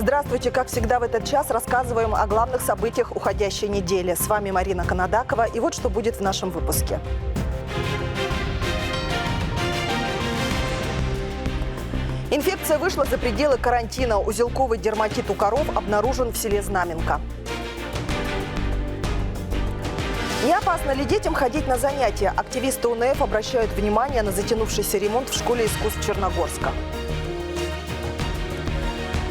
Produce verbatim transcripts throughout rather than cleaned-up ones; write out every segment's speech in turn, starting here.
Здравствуйте! Как всегда в этот час рассказываем о главных событиях уходящей недели. С вами Марина Канадакова, и вот что будет в нашем выпуске. Инфекция вышла за пределы карантина. Узелковый дерматит у коров обнаружен в селе Знаменка. Не опасно ли детям ходить на занятия? Активисты УНФ обращают внимание на затянувшийся ремонт в школе искусств Черногорска.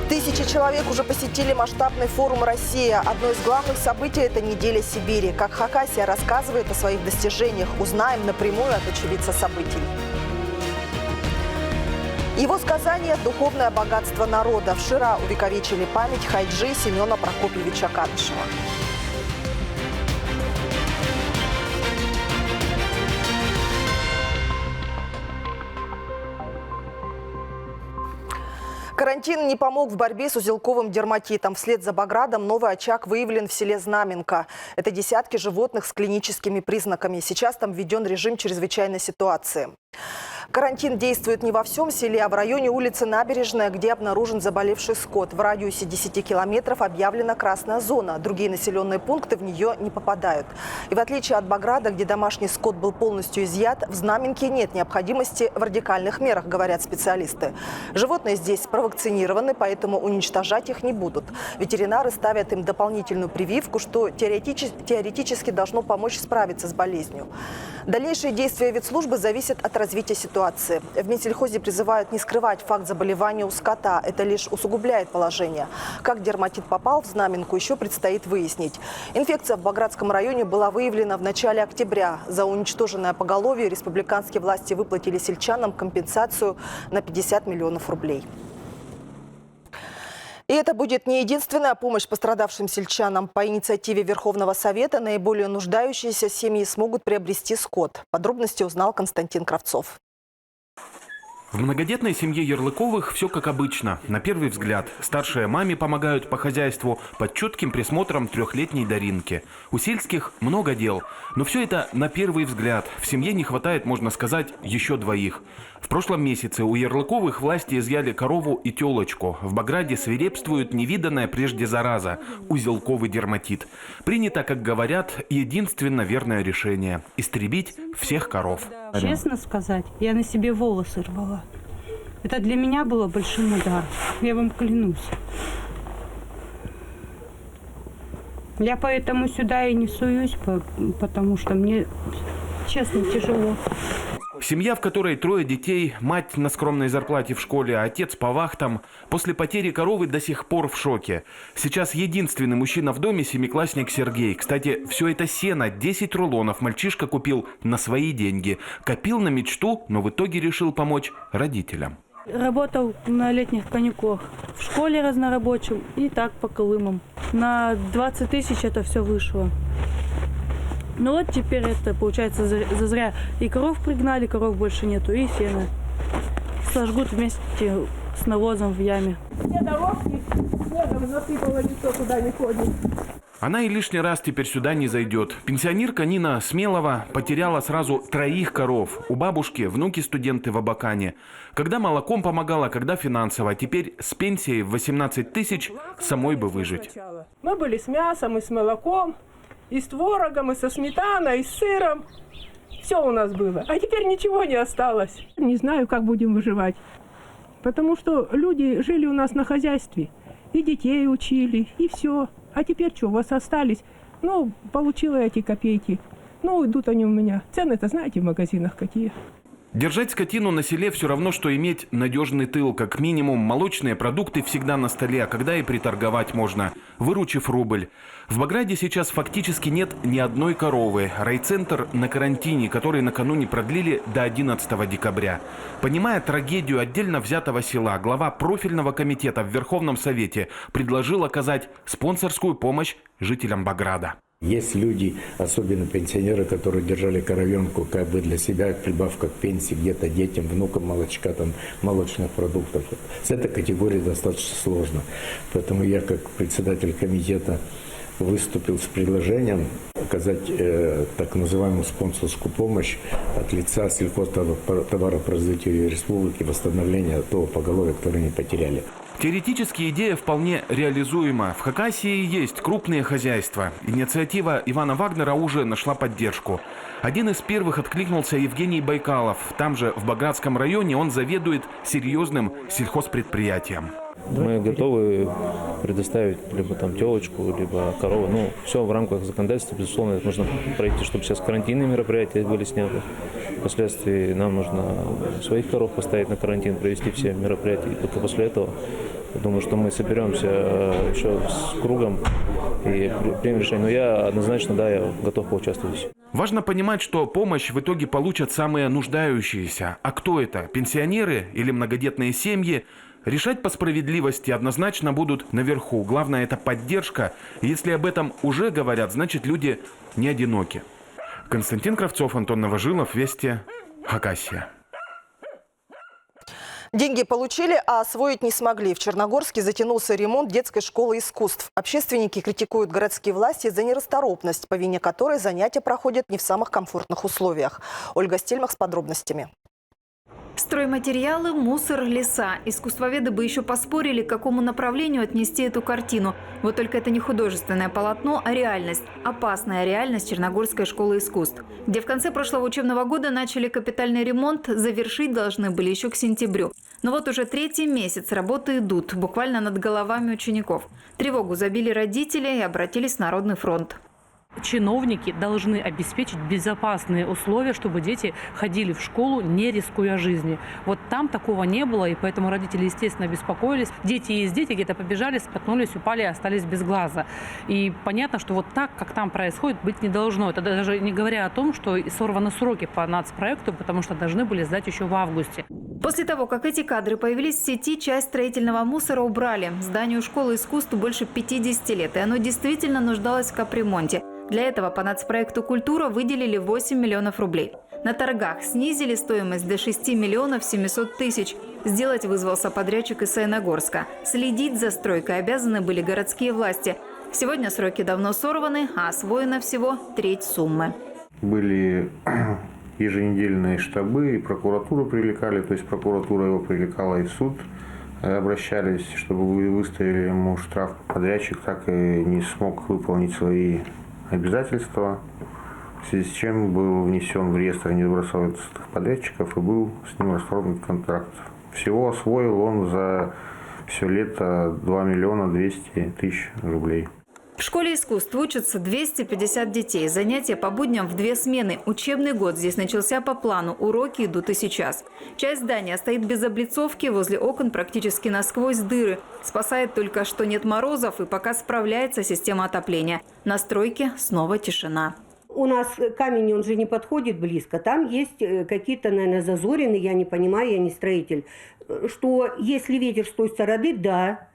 Тысячи человек уже посетили масштабный форум «Россия». Одно из главных событий — это неделя Сибири. Как Хакасия рассказывает о своих достижениях, узнаем напрямую от очевидца событий. Его сказание — духовное богатство народа. Вчера увековечили память Хайджи Семёна Прокопьевича Кадышева. Карантин не помог в борьбе с узелковым дерматитом. Вслед за Баградом новый очаг выявлен в селе Знаменка. Это десятки животных с клиническими признаками. Сейчас там введён режим чрезвычайной ситуации. Карантин действует не во всём селе, а в районе улицы Набережная, где обнаружен заболевший скот. В радиусе десяти километров объявлена красная зона. Другие населённые пункты в неё не попадают. И в отличие от Баграда, где домашний скот был полностью изъят, в Знаменке нет необходимости в радикальных мерах, говорят специалисты. Животные здесь провакцинированы, поэтому уничтожать их не будут. Ветеринары ставят им дополнительную прививку, что теоретичес-, теоретически должно помочь справиться с болезнью. Дальнейшие действия ветслужбы зависят от развития ситуации. В Минсельхозе призывают не скрывать факт заболевания у скота. Это лишь усугубляет положение. Как дерматит попал в Знаменку, ещё предстоит выяснить. Инфекция в Багратском районе была выявлена в начале октября. За уничтоженное поголовье республиканские власти выплатили сельчанам компенсацию на пятьдесят миллионов рублей. И это будет не единственная помощь пострадавшим сельчанам. По инициативе Верховного Совета наиболее нуждающиеся семьи смогут приобрести скот. Подробности узнал Константин Кравцов. В многодетной семье Ярлыковых всё как обычно, на первый взгляд. Старшие маме помогают по хозяйству под чутким присмотром трёхлетней Даринки. У сельских много дел, но всё это на первый взгляд. В семье не хватает, можно сказать, ещё двоих. В прошлом месяце у Ярлыковых власти изъяли корову и тёлочку. В Баграде свирепствует невиданная прежде зараза — узелковый дерматит. Принято, как говорят, единственно верное решение — истребить всех коров. Честно сказать, я на себе волосы рвала. Это для меня было большим ударом, я вам клянусь. Я поэтому сюда и не суюсь, по-, потому что мне, честно, тяжело. Семья, в которой трое детей, мать на скромной зарплате в школе, а отец по вахтам, после потери коровы до сих пор в шоке. Сейчас единственный мужчина в доме — семиклассник Сергей. Кстати, всё это сено, десять рулонов, мальчишка купил на свои деньги. Копил на мечту, но в итоге решил помочь родителям. Работал на летних каникулах в школе разнорабочим и так по Колымам. На двадцать тысяч это всё вышло. Ну вот теперь это, получается, зря, зазря. И коров пригнали, коров больше нету, и сено сожгут вместе с навозом в яме. Все дорожки снегом засыпало, никто туда не ходит. Она и лишний раз теперь сюда не зайдёт. Пенсионерка Нина Смелова потеряла сразу троих коров. У бабушки внуки студенты в Абакане. Когда молоком помогала, когда финансово, а теперь с пенсией в восемнадцать тысяч самой бы выжить. Мы были с мясом и с молоком, и с творогом, и со сметаной, и с сыром. Всё у нас было. А теперь ничего не осталось. Не знаю, как будем выживать. Потому что люди жили у нас на хозяйстве, и детей учили, и всё. А теперь чё, у вас остались? Ну, получила эти копейки. Ну, идут они у меня. Цены-то знаете в магазинах какие. Держать скотину на селе всё равно, что иметь надёжный тыл. Как минимум, молочные продукты всегда на столе, а когда и приторговать можно, выручив рубль. В Баграде сейчас фактически нет ни одной коровы. Райцентр на карантине, который накануне продлили до одиннадцатого декабря. Понимая трагедию отдельно взятого села, глава профильного комитета в Верховном Совете предложил оказать спонсорскую помощь жителям Баграда. Есть люди, особенно пенсионеры, которые держали коровёнку как бы для себя, прибавка к пенсии, где-то детям, внукам молочка, там, молочных продуктов. С этой категорией достаточно сложно. Поэтому я, как председатель комитета, выступил с предложением оказать, э, так называемую спонсорскую помощь от лица сельхозтоваропроизводителей республики, восстановления того поголовья, которое они потеряли. Теоретически идея вполне реализуема. В Хакасии есть крупные хозяйства. Инициатива Ивана Вагнера уже нашла поддержку. Один из первых откликнулся Евгений Байкалов. Там же, в Багратском районе, он заведует серьёзным сельхозпредприятием. Мы готовы предоставить либо там тёлочку, либо корову. Ну, всё в рамках законодательства, безусловно, это нужно пройти, чтобы сейчас карантинные мероприятия были сняты. Впоследствии нам нужно своих коров поставить на карантин, провести все мероприятия. И только после этого, я думаю, что мы соберёмся, э, ещё с кругом и при-, примем решение. Но я однозначно, да, я готов поучаствовать. Важно понимать, что помощь в итоге получат самые нуждающиеся. А кто это? Пенсионеры или многодетные семьи? Решать по справедливости однозначно будут наверху. Главное, это поддержка. Если об этом уже говорят, значит, люди не одиноки. Константин Кравцов, Антон Новожилов, Вести, Хакасия. Деньги получили, а освоить не смогли. В Черногорске затянулся ремонт детской школы искусств. Общественники критикуют городские власти за нерасторопность, по вине которой занятия проходят не в самых комфортных условиях. Ольга Стельмах с подробностями. Стройматериалы, мусор, леса. Искусствоведы бы ещё поспорили, к какому направлению отнести эту картину. Вот только это не художественное полотно, а реальность. Опасная реальность Черногорской школы искусств, где в конце прошлого учебного года начали капитальный ремонт, завершить должны были ещё к сентябрю. Но вот уже третий месяц работы идут, буквально над головами учеников. Тревогу забили родители и обратились в Народный фронт. Чиновники должны обеспечить безопасные условия, чтобы дети ходили в школу, не рискуя жизнью. Вот там такого не было, и поэтому родители, естественно, обеспокоились. Дети есть дети, где-то побежали, споткнулись, упали, остались без глаза. И понятно, что вот так, как там происходит, быть не должно. Это даже не говоря о том, что и сорваны сроки по нацпроекту, потому что должны были сдать ещё в августе. После того, как эти кадры появились в сети, часть строительного мусора убрали. Зданию школы искусств больше пятидесяти лет, и оно действительно нуждалось в капремонте. Для этого по нацпроекту «Культура» выделили восемь миллионов рублей. На торгах снизили стоимость до шести миллионов семисот тысяч. Сделать вызвался подрядчик из Саяногорска. Следить за стройкой обязаны были городские власти. Сегодня сроки давно сорваны, а освоено всего треть суммы. Были еженедельные штабы, и прокуратуру привлекали, то есть прокуратура его привлекала, и в суд, э, обращались, чтобы вы-, выставили ему штраф. Подрядчик так и не смог выполнить свои обязательства, в связи с чем был внесён в реестр недобросовестных подрядчиков и был с ним расторгнут контракт. Всего освоил он за всё лето два миллиона двести тысяч рублей. В школе искусств учатся двести пятьдесят детей. Занятия по будням в две смены. Учебный год здесь начался по плану. Уроки идут и сейчас. Часть здания стоит без облицовки. Возле окон практически насквозь дыры. Спасает только, что нет морозов и пока справляется система отопления. На стройке снова тишина. У нас камень, он же не подходит близко. Там есть, э, какие-то, наверное, зазорины, я не понимаю, я не строитель. Э, что если ветер с той стороны, да,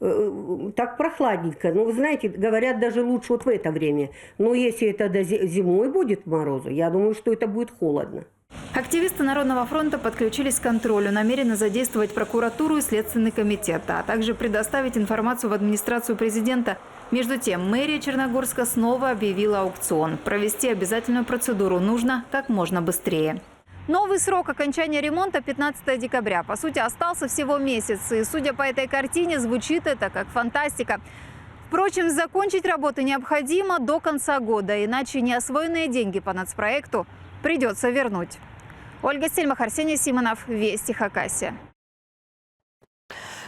э, так прохладненько. Ну, вы знаете, говорят, даже лучше вот в это время. Но если это до зи-, зимой будет морозы, я думаю, что это будет холодно. Активисты Народного фронта подключились к контролю, намерены задействовать прокуратуру и Следственный комитет, а также предоставить информацию в администрацию президента. Между тем, мэрия Черногорска снова объявила аукцион. Провести обязательную процедуру нужно как можно быстрее. Новый срок окончания ремонта — пятнадцатое декабря. По сути, остался всего месяц. И, судя по этой картине, звучит это как фантастика. Впрочем, закончить работы необходимо до конца года, иначе неосвоенные деньги по нацпроекту придётся вернуть. Ольга Стельмах, Арсений Симонов, Вести, Хакасия.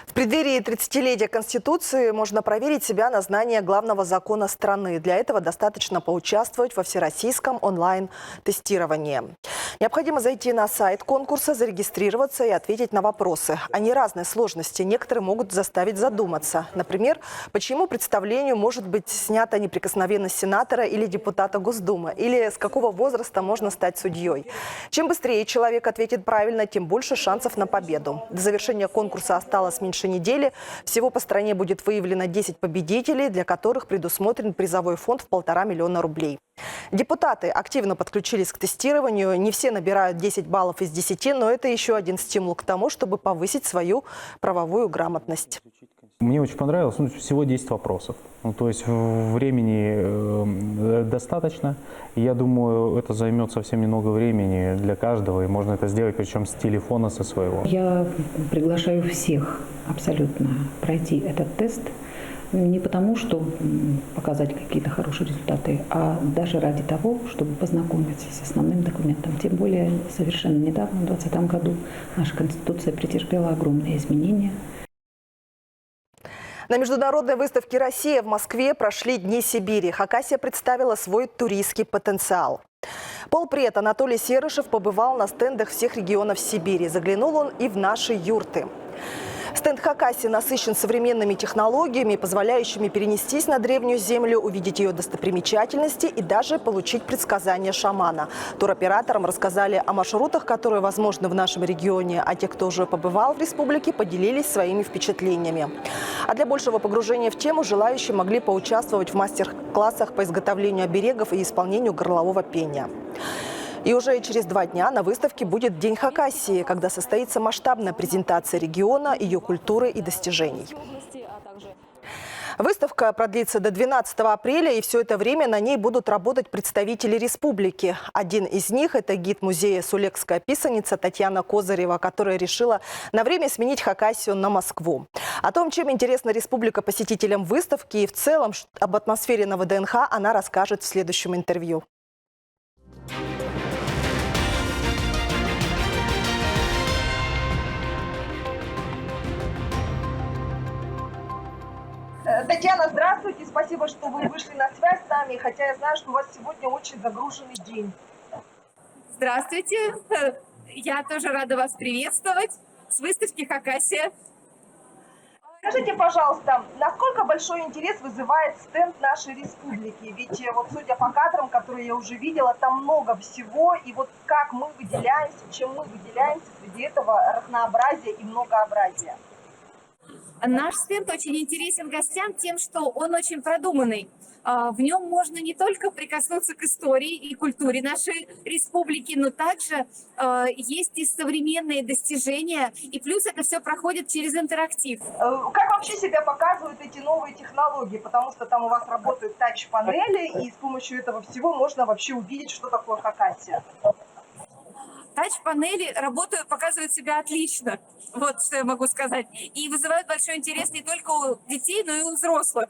В преддверии тридцатилетия Конституции можно проверить себя на знание главного закона страны. Для этого достаточно поучаствовать во всероссийском онлайн-тестировании. Необходимо зайти на сайт конкурса, зарегистрироваться и ответить на вопросы. Они разной сложности, некоторые могут заставить задуматься. Например, почему представлению может быть снята неприкосновенность сенатора или депутата Госдумы, или с какого возраста можно стать судьёй. Чем быстрее человек ответит правильно, тем больше шансов на победу. До завершения конкурса осталось меньше недели. Всего по стране будет выявлено десять победителей, для которых предусмотрен призовой фонд в полтора миллиона рублей. Депутаты активно подключились к тестированию. Не все набирают десять баллов из десяти, но это ещё один стимул к тому, чтобы повысить свою правовую грамотность. Мне очень понравилось, ну, всего десять вопросов. Ну, то есть в-, времени э, достаточно. Я думаю, это займет совсем немного времени для каждого, и можно это сделать, причем с телефона со своего. Я приглашаю всех абсолютно пройти этот тест. Не потому, что м, показать какие-то хорошие результаты, а даже ради того, чтобы познакомиться с основным документом. Тем более, совершенно недавно, в двадцатом году, наша Конституция претерпела огромные изменения. На международной выставке «Россия» в Москве прошли Дни Сибири. Хакасия представила свой туристский потенциал. Полпред Анатолий Серышев побывал на стендах всех регионов Сибири. Заглянул он и в наши юрты. Стенд Хакасии насыщен современными технологиями, позволяющими перенестись на древнюю землю, увидеть её достопримечательности и даже получить предсказание шамана. Туроператорам рассказали о маршрутах, которые возможны в нашем регионе, а те, кто уже побывал в республике, поделились своими впечатлениями. А для большего погружения в тему желающие могли поучаствовать в мастер-классах по изготовлению оберегов и исполнению горлового пения. И уже через два дня на выставке будет День Хакасии, когда состоится масштабная презентация региона, её культуры и достижений. Выставка продлится до двенадцатого апреля, и всё это время на ней будут работать представители республики. Один из них — это гид музея «Сулекская писаница» Татьяна Козырева, которая решила на время сменить Хакасию на Москву. О том, чем интересна республика посетителям выставки, и в целом ш- об атмосфере на ВДНХ, она расскажет в следующем интервью. Э, Татьяна, здравствуйте. Спасибо, что вы вышли на связь с нами, хотя я знаю, что у вас сегодня очень загруженный день. Здравствуйте. Я тоже рада вас приветствовать с выставки «Хакасия». Скажите, пожалуйста, насколько большой интерес вызывает стенд нашей республики? Ведь э, вот судя по кадрам, которые я уже видела, там много всего. И вот как мы выделяемся, чем мы выделяемся среди этого разнообразия и многообразия? Наш стенд очень интересен гостям тем, что он очень продуманный. А, в нём можно не только прикоснуться к истории и культуре нашей республики, но также а, есть и современные достижения, и плюс это всё проходит через интерактив. Э, как вообще себя показывают эти новые технологии? Потому что там у вас работают тач-панели, и с помощью этого всего можно вообще увидеть, что такое Хакасия. Тач-панели работают, показывают себя отлично. Вот что я могу сказать. И вызывают большой интерес не только у детей, но и у взрослых.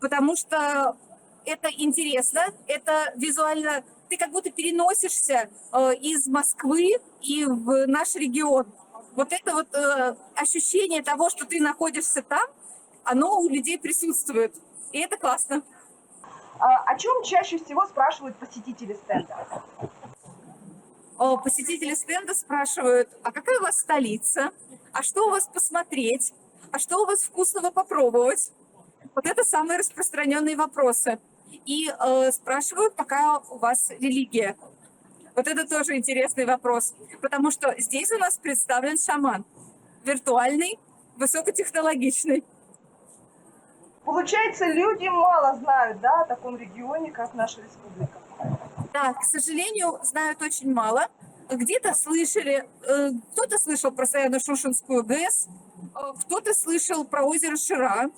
Потому что это интересно, это визуально, ты как будто переносишься э, из Москвы и в наш регион. Вот это вот э, ощущение того, что ты находишься там, оно у людей присутствует. И это классно. А о чем чаще всего спрашивают посетители стенда? О, посетители стенда спрашивают, а какая у вас столица? А что у вас посмотреть? А что у вас вкусного попробовать? Вот это самые распространённые вопросы. И э, спрашивают, какая у вас религия. Вот это тоже интересный вопрос, потому что здесь у нас представлен шаман, виртуальный, высокотехнологичный. Получается, люди мало знают, да, о таком регионе, как наша республика. Да, к сожалению, знают очень мало. Где-то слышали, э, кто-то слышал про Саяно-Шушенскую ГЭС, э, кто-то слышал про озеро Шира,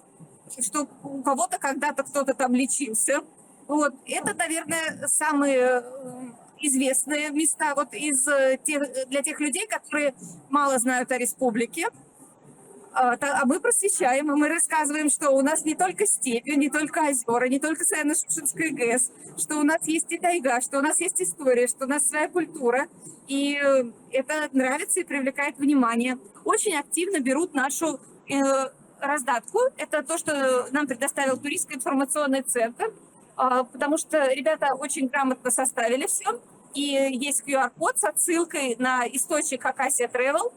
что у кого-то когда-то кто-то там лечился. Вот. Это, наверное, самые э, известные места вот из, э, тех, для тех людей, которые мало знают о республике. А, та- а мы просвещаем, и мы рассказываем, что у нас не только степи, не только озера, не только Саяно-Шушенская ГЭС, что у нас есть и тайга, что у нас есть история, что у нас своя культура. И э, это нравится и привлекает внимание. Очень активно берут нашу э, раздатку. Это то, что нам предоставил туристско-информационный центр, а, потому что ребята очень грамотно составили всё. И есть Q R-код с отсылкой на источник Хакасия Travel,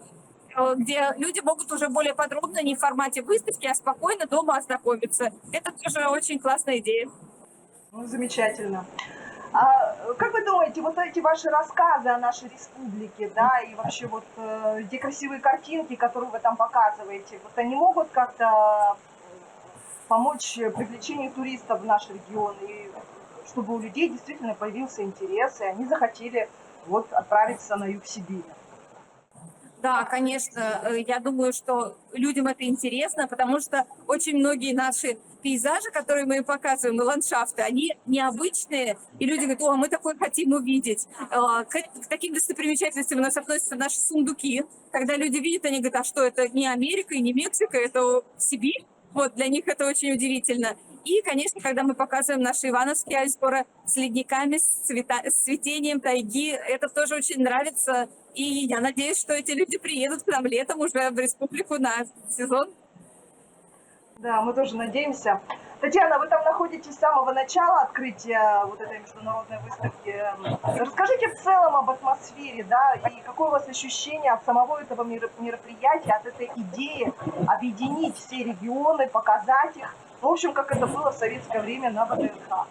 э, где люди могут уже более подробно, не в формате выставки, а спокойно дома ознакомиться. Это тоже очень классная идея. Ну, замечательно. А как вы думаете, вот эти ваши рассказы о нашей республике, да, и вообще вот э, те красивые картинки, которые вы там показываете, вот они могут как-то помочь привлечению туристов в наш регион, и чтобы у людей действительно появился интерес, и они захотели вот отправиться на юг Сибири? Да, конечно, э, я думаю, что людям это интересно, потому что очень многие наши пейзажи, которые мы показываем, и ландшафты, они необычные, и люди говорят: «О, мы такое хотим увидеть». Э, к, к таким достопримечательностям у нас относятся наши сундуки. Когда люди видят, они говорят: «А что, это не Америка и не Мексика, это Сибирь». Вот, для них это очень удивительно. И, конечно, когда мы показываем наши Ивановские озёра с ледниками, с цвета-, с цветением тайги, это тоже очень нравится. И я надеюсь, что эти люди приедут к нам летом уже в республику на сезон. Да, мы тоже надеемся. Татьяна, вы там находитесь с самого начала открытия вот этой международной выставки. Расскажите в целом об атмосфере, да, и какое у вас ощущение от самого этого меро-, мероприятия, от этой идеи объединить все регионы, показать их. Ну, в общем, как это было в советское время на ВДНХ.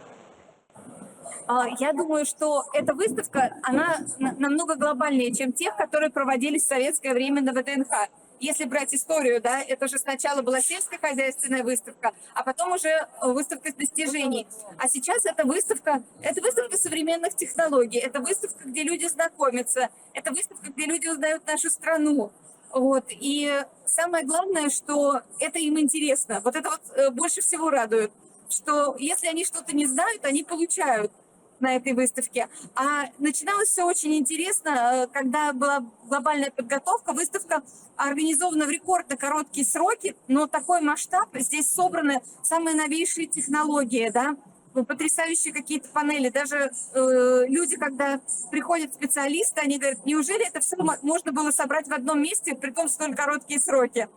А, я думаю, что эта выставка, она на-, намного глобальнее, чем тех, которые проводились в советское время на ВДНХ. Если брать историю, да, это же сначала была сельскохозяйственная выставка, а потом уже, э, выставка достижений. А сейчас это выставка, это выставка современных технологий, это выставка, где люди знакомятся, это выставка, где люди узнают нашу страну. Вот. И самое главное, что это им интересно. Вот это вот, э, больше всего радует, что если они что-то не знают, они получают на этой выставке. А начиналось всё очень интересно, э, когда была глобальная подготовка, выставка организована в рекордно короткие сроки, но такой масштаб, здесь собраны самые новейшие технологии, да, ну, потрясающие какие-то панели, даже, э, люди, когда приходят специалисты, они говорят: «Неужели это всё мо-, можно было собрать в одном месте, при том в столь короткие сроки?»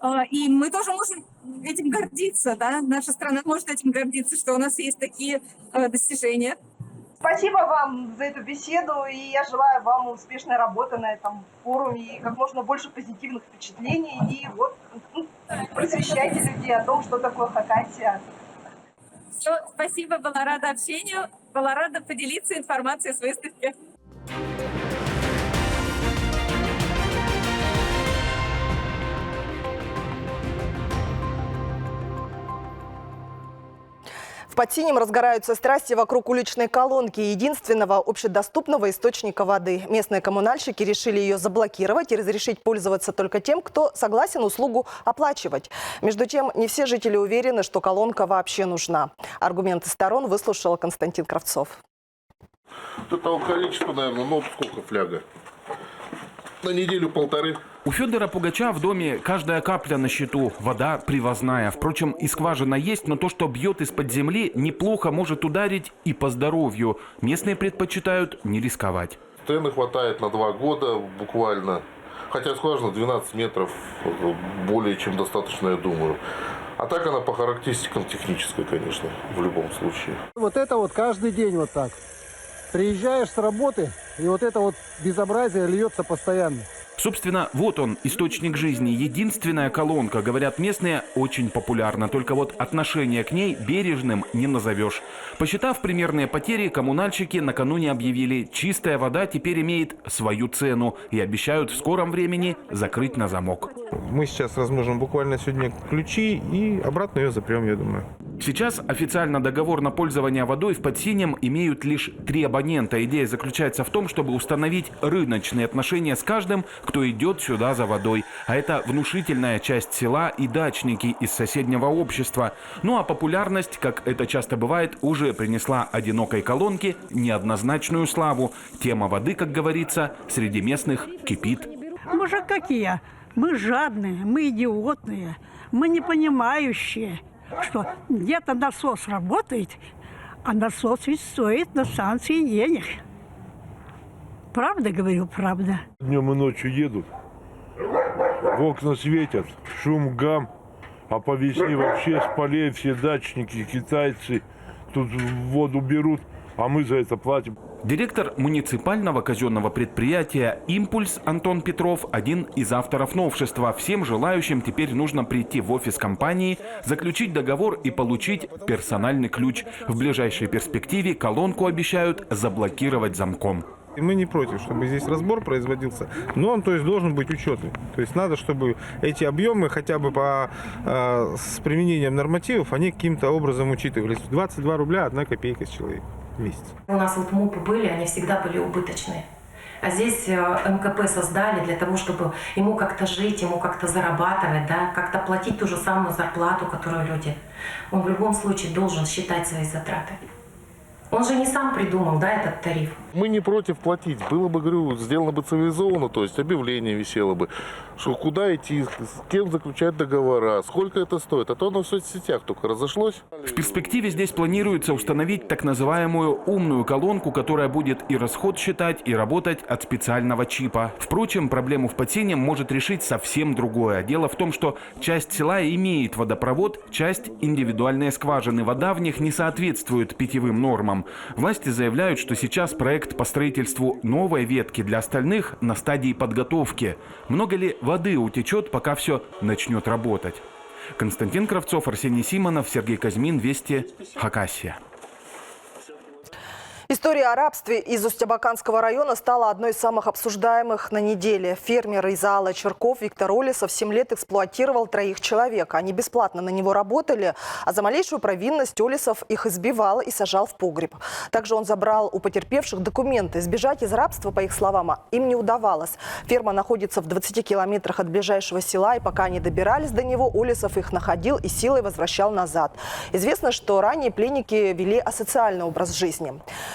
А, и мы тоже можем этим гордиться, да? Наша страна может этим гордиться, что у нас есть такие, э, достижения. Спасибо вам за эту беседу, и я желаю вам успешной работы на этом форуме и как можно больше позитивных впечатлений, и вот, ну, просвещайте людей о том, что такое Хакасия. Всё, спасибо, была рада общению, была рада поделиться информацией с выставки. В Патинем разгораются страсти вокруг уличной колонки, единственного общедоступного источника воды. Местные коммунальщики решили её заблокировать и разрешить пользоваться только тем, кто согласен услугу оплачивать. Между тем, не все жители уверены, что колонка вообще нужна. Аргументы сторон выслушал Константин Кравцов. До того количества, наверное, ну, вот сколько фляга? На неделю-полторы. У Фёдора Пугача в доме каждая капля на счету, вода привозная. Впрочем, и скважина есть, но то, что бьёт из-под земли, неплохо может ударить и по здоровью. Местные предпочитают не рисковать. Цены хватает на два года буквально. Хотя скважина двенадцать метров, более чем достаточно, я думаю. А так она по характеристикам техническая, конечно, в любом случае. Вот это вот каждый день вот так. Приезжаешь с работы, и вот это вот безобразие льётся постоянно. Собственно, вот он, источник жизни. Единственная колонка, говорят местные, очень популярна. Только вот отношение к ней бережным не назовёшь. Посчитав примерные потери, коммунальщики накануне объявили: «Чистая вода» теперь имеет свою цену и обещают в скором времени закрыть на замок. Мы сейчас размножим буквально сегодня ключи и обратно её запрём, я думаю. Сейчас официально договор на пользование водой в Патинем имеют лишь три абонента. Идея заключается в том, чтобы установить рыночные отношения с каждым, кто идёт сюда за водой. А это внушительная часть села и дачники из соседнего общества. Ну а популярность, как это часто бывает, уже принесла одинокой колонке неоднозначную славу. Тема воды, как говорится, среди местных кипит. Мы же какие? Мы жадные, мы идиотные, мы не понимающие, что где-то насос работает, а насос ведь стоит на станции денег. Правда говорю, правда. Днём и ночью едут, в окна светят, шум, гам, а по весне вообще с полей все дачники, китайцы тут воду берут, а мы за это платим. Директор муниципального казённого предприятия «Импульс» Антон Петров — один из авторов новшества. Всем желающим теперь нужно прийти в офис компании, заключить договор и получить персональный ключ. В ближайшей перспективе колонку обещают заблокировать замком. И мы не против, чтобы здесь разбор производился, но он, то есть, должен быть учётный. То есть надо, чтобы эти объёмы хотя бы по, э, с применением нормативов, они каким-то образом учитывались. Двадцать два рубля одна копейка с человека в месяц. У нас вот мупы были, они всегда были убыточные. А здесь э, МКП создали для того, чтобы ему как-то жить, ему как-то зарабатывать, да, как-то платить ту же самую зарплату, которую люди. Он в любом случае должен считать свои затраты. Он же не сам придумал, да, этот тариф. Мы не против платить. Было бы, говорю, сделано бы цивилизованно, то есть объявление висело бы, что куда идти, с кем заключать договора, сколько это стоит. А то оно в соцсетях только разошлось. В перспективе здесь планируется установить так называемую умную колонку, которая будет и расход считать, и работать от специального чипа. Впрочем, проблему в Патине может решить совсем другое. Дело в том, что часть села имеет водопровод, часть — индивидуальные скважины. Вода в них не соответствует питьевым нормам. Власти заявляют, что сейчас проект по строительству новой ветки для остальных на стадии подготовки. Много ли воды утечет, пока все начнет работать? Константин Кравцов, Арсений Симонов, Сергей Козьмин, Вести, Хакасия. История о рабстве из Усть-Абаканского района стала одной из самых обсуждаемых на неделе. Фермер из аала Черков Виктор Олесов семь лет эксплуатировал троих человек. Они бесплатно на него работали, а за малейшую провинность Олесов их избивал и сажал в погреб. Также он забрал у потерпевших документы. Сбежать из рабства, по их словам, им не удавалось. Ферма находится в двадцати километрах от ближайшего села, и пока они добирались до него, Олесов их находил и силой возвращал назад. Известно, что ранее пленники вели асоциальный образ жизни.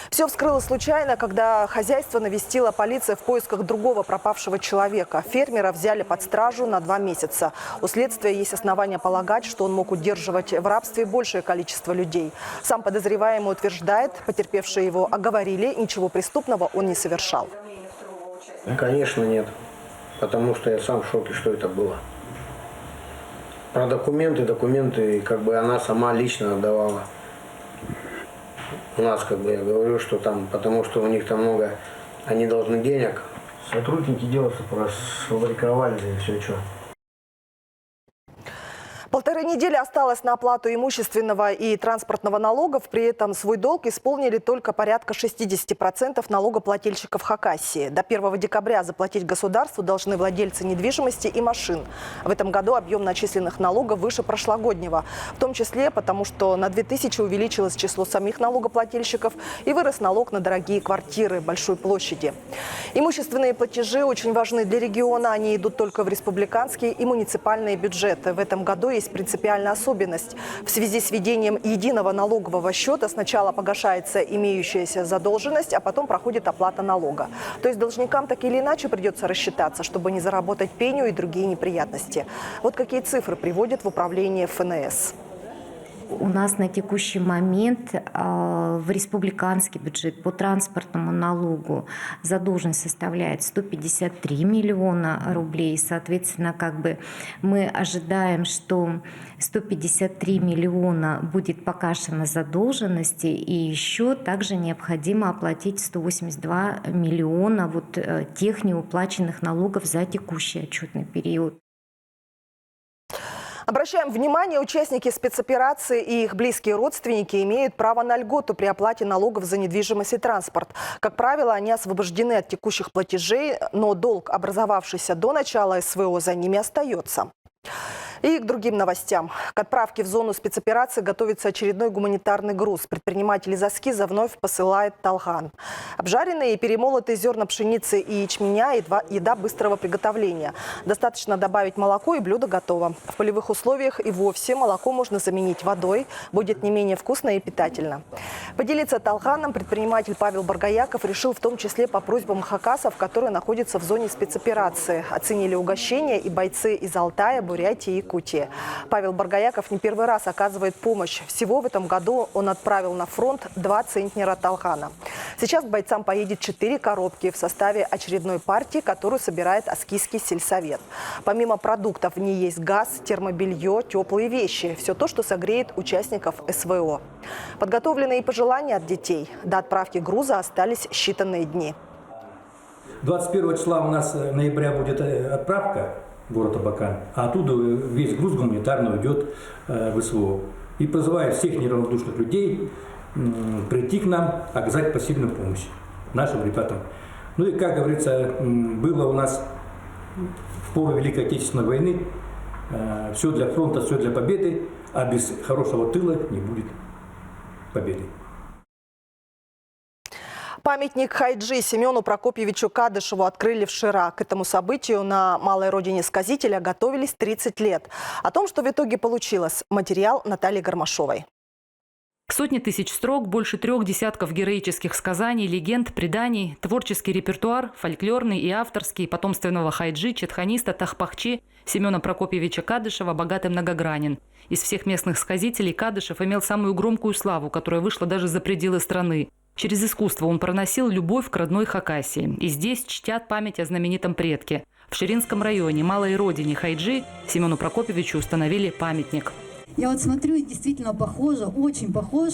Все вскрылось случайно, когда хозяйство навестила полиция в поисках другого пропавшего человека. Фермера взяли под стражу на два месяца. У следствия есть основания полагать, что он мог удерживать в рабстве большее количество людей. Сам подозреваемый утверждает, потерпевшие его оговорили, ничего преступного он не совершал. Конечно, нет. Потому что я сам в шоке, что это было. Про документы, документы как бы она сама лично отдавала. У нас, как бы я говорю, что там, потому что у них там много, они должны денег. Сотрудники дело сфабриковали, и все, что. Полторы недели осталось на оплату имущественного и транспортного налогов. При этом свой долг исполнили только порядка шестидесяти процентов налогоплательщиков Хакасии. До первого декабря заплатить государству должны владельцы недвижимости и машин. В этом году объем начисленных налогов выше прошлогоднего, в том числе потому, что на две тысячи увеличилось число самих налогоплательщиков и вырос налог на дорогие квартиры большой площади. Имущественные платежи очень важны для региона. Они идут только в республиканские и муниципальные бюджеты. В этом году есть принципиальная особенность. В связи с введением единого налогового счета сначала погашается имеющаяся задолженность, а потом проходит оплата налога. То есть должникам так или иначе придется рассчитаться, чтобы не заработать пеню и другие неприятности. Вот какие цифры приводят в управление ФНС. У нас на текущий момент а, в республиканский бюджет по транспортному налогу задолженность составляет сто пятьдесят три миллиона рублей. Соответственно, как бы мы ожидаем, что сто пятьдесят три миллиона будет погашена задолженности, и еще также необходимо оплатить сто восемьдесят два миллиона вот э, тех неуплаченных налогов за текущий отчетный период. Обращаем внимание, участники спецоперации и их близкие родственники имеют право на льготу при оплате налогов за недвижимость и транспорт. Как правило, они освобождены от текущих платежей, но долг, образовавшийся до начала СВО, за ними остается. И к другим новостям. К отправке в зону спецоперации готовится очередной гуманитарный груз. Предприниматель из Аскиза вновь посылает талхан. Обжаренные и перемолотые зерна пшеницы и ячменя — едва- еда быстрого приготовления. Достаточно добавить молоко, и блюдо готово. В полевых условиях и вовсе молоко можно заменить водой, будет не менее вкусно и питательно. Поделиться талханом предприниматель Павел Боргояков решил в том числе по просьбам хакасов, которые находятся в зоне спецоперации. Оценили угощение и бойцы из Алтая, Бурятии и Якутии. Павел Боргояков не первый раз оказывает помощь. Всего в этом году он отправил на фронт два центнера талхана. Сейчас к бойцам поедет четыре коробки в составе очередной партии, которую собирает Аскизский сельсовет. Помимо продуктов в ней есть газ, термобелье, теплые вещи. Все то, что согреет участников СВО. Подготовлены и пожелания от детей. До отправки груза остались считанные дни. Двадцать первого числа у нас э, ноября будет э, отправка в город Абакан, а оттуда э, весь груз гуманитарный уйдет э, в СВО. И призываю всех неравнодушных людей м, прийти к нам, оказать посильную помощь нашим ребятам. Ну и, как говорится, м, было у нас в пору Великой Отечественной войны, все для фронта, все для победы, а без хорошего тыла не будет победы. Памятник хайджи Семёну Прокопьевичу Кадышеву открыли вчера. К этому событию на Малой Родине сказителя готовились тридцать лет. О том, что в итоге получилось, материал Натальи Гармашовой. Сотни тысяч строк, больше трёх десятков героических сказаний, легенд, преданий, творческий репертуар, фольклорный и авторский, потомственного хайджи, четханиста, тахпахчи Семёна Прокопьевича Кадышева богат и многогранен. Из всех местных сказителей Кадышев имел самую громкую славу, которая вышла даже за пределы страны. Через искусство он проносил любовь к родной Хакасии. И здесь чтят память о знаменитом предке. В Ширинском районе, Малой Родине хайджи, Семёну Прокопьевичу установили памятник. Я вот смотрю, и действительно похоже, очень похож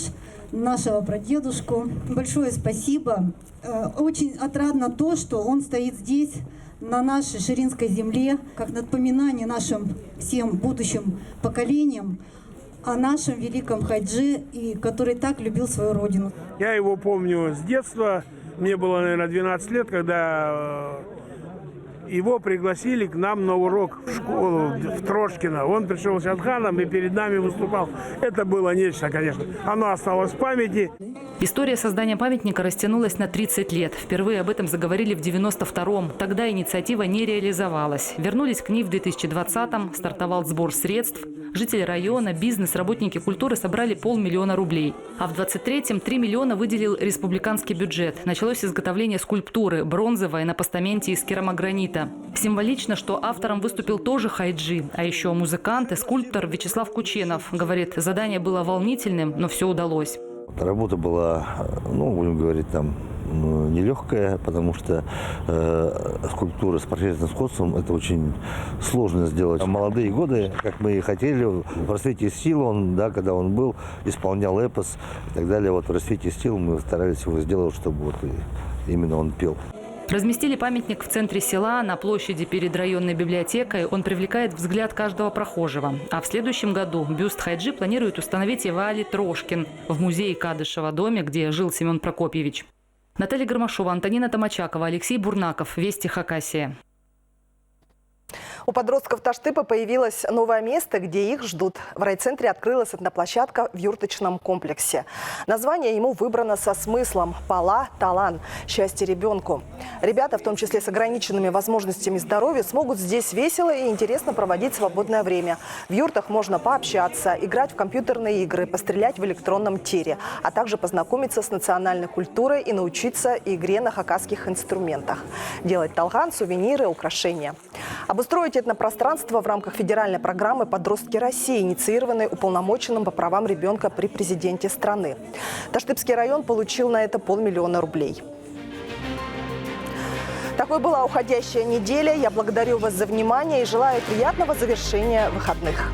на нашего прадедушку. Большое спасибо. Э, очень отрадно то, что он стоит здесь, на нашей ширинской земле, как напоминание нашим всем будущим поколениям о нашем великом хайджи, и который так любил свою родину. Я его помню с детства. Мне было, наверное, двенадцать лет, когда, э, его пригласили к нам на урок в школу, в Трошкино. Он пришёл с чадханом и перед нами выступал. Это было нечто, конечно. Оно осталось в памяти. История создания памятника растянулась на тридцать лет. Впервые об этом заговорили в девяносто втором. Тогда инициатива не реализовалась. Вернулись к ней в две тысячи двадцатом, стартовал сбор средств. Жители района, бизнес, работники культуры собрали полмиллиона рублей. А в двадцать третьем три миллиона выделил республиканский бюджет. Началось изготовление скульптуры, бронзовой, на постаменте из керамогранита. Символично, что автором выступил тоже хайджи, а ещё музыкант и скульптор Вячеслав Кученов. Говорит, задание было волнительным, но всё удалось. Работа была, ну, будем говорить, там, ну, нелёгкая, потому что, э, скульптура с портретным сходством, это очень сложно сделать. В молодые годы, как мы и хотели, в «Расцвете сил» он, да, когда он был, исполнял эпос и так далее, вот в «Расцвете сил» мы старались его сделать, чтобы вот именно он пел. Разместили памятник в центре села, на площади перед районной библиотекой. Он привлекает взгляд каждого прохожего. А в следующем году бюст хайджи планирует установить и Валерий Трошкин в музее Кадышева, доме, где жил Семён Прокопьевич. Наталья Гармашова, Антонина Томачакова, Алексей Бурнаков. Вести Хакасия. У подростков Таштыпа появилось новое место, где их ждут. В райцентре открылась одноплощадка в юрточном комплексе. Название ему выбрано со смыслом: «Пала — талан, счастье ребёнку». Ребята, в том числе с ограниченными возможностями здоровья, смогут здесь весело и интересно проводить свободное время. В юртах можно пообщаться, играть в компьютерные игры, пострелять в электронном тире, а также познакомиться с национальной культурой и научиться игре на хакасских инструментах, делать талган, сувениры, украшения. Обустроить этнопространство в рамках федеральной программы «Подростки России», инициированной уполномоченным по правам ребёнка при президенте страны. Таштыпский район получил на это полмиллиона рублей. Такой была уходящая неделя. Я благодарю вас за внимание и желаю приятного завершения выходных.